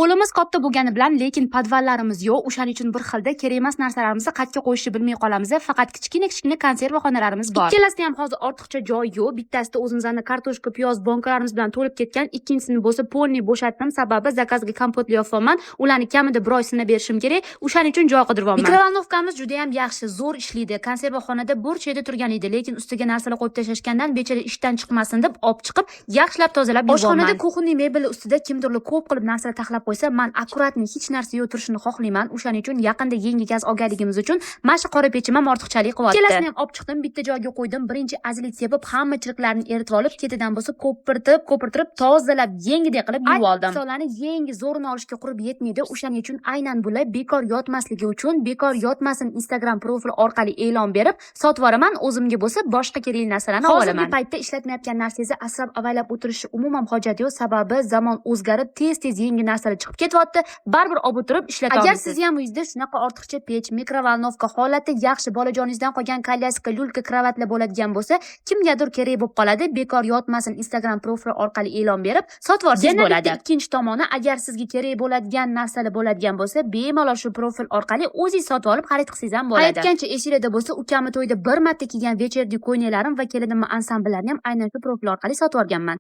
Qo'limiz katta bo'lgani bilan, lekin podvallarimiz yo'q. O'shaning uchun bir xilda kerak emas narsalarimizni qayerga qo'yishni bilmay qolamiz. Faqat kichkina-kichkina konserva xonalarimiz bor. Ikkalasida ham hozir ortiqcha joy yo'q. Bittasida o'zimizni kartoshka, piyoz bankalarimiz bilan to'lib ketgan, ikkinchisini bo'lsa полный bo'shatdim. Sababi заказ ga kompotli yopyapman. Ularni kamida bir oy sinab berishim kerak. O'shaning uchun joy qidiryapman. Микроволновка miz juda ham yaxshi, zo'r ishlaydi. Konserva xonada burchakda turgan edi, lekin ustiga narsalar qo'yib tashlashgandan bechara ishdan chiqmasin deb olib chiqib, yaxshilab tozalab yuvyapman. Oshxonada кухонный mebel ustida kimdirlar ko'p qilib narsalar taxlab qo'ysa, man аккуратный, hech narsa yo'q turishini xohlayman. O'shaning uchun yaqinda yangi gaz olganligimiz uchun mana shu qora pechim ham ortiqchalik qilyapti. Ikkalasini ham olib chiqdim, bitta joyga qo'ydim. Birinchi azilit sepib, hamma chiriqlarni eritib olib, ketidan bo'lsa ko'pirtib, ko'pirtirib, tozalab, yengidek qilib yuvib oldim. Ayniqsa yangi zo'rini olishga qurb yetmaydi. O'shaning uchun aynan bular bekor yotmasligi uchun bekor yotmasin Instagram profili orqali e'lon berib, sotib yuboraman. O'zimga bo'lsa boshqa kerakli narsalarni olib olaman. Hozirgi paytda ishlatmayotgan narsangizni asrab avaylab o'tirishni umuman hojati yo'q. Sababi zamon o'zgarib, tez-tez yangi narsalar chiqib ketyapti. Baribir olib o'tirib ishlata. Agar sizni ham uyingizda shunaqa ortiqcha pech, микроволновка, holati yaxshi bolajoningizdan qolgan коляска, люлька, kravatlar bo'ladigan bo'lsa, kimgadir kerak bo'lib qoladi. Bekor yotmasin Instagram profili orqali e'lon berib, sotib yuborsangiz bo'ladi. Ikkinchi tomoni, agar sizga kerak bo'ladigan narsalar bo'ladigan bo'lsa, bemalol shu profil orqali o'zingiz sotib olib xarid qilsangiz ham bo'ladi. Aytgancha, esinglarda bo'lsa, ukamni to'yida bir marta kiygan вечерний ko'ylaklarim va kelinimni ansambllarni ham aynan shu profil orqali sotib olganman.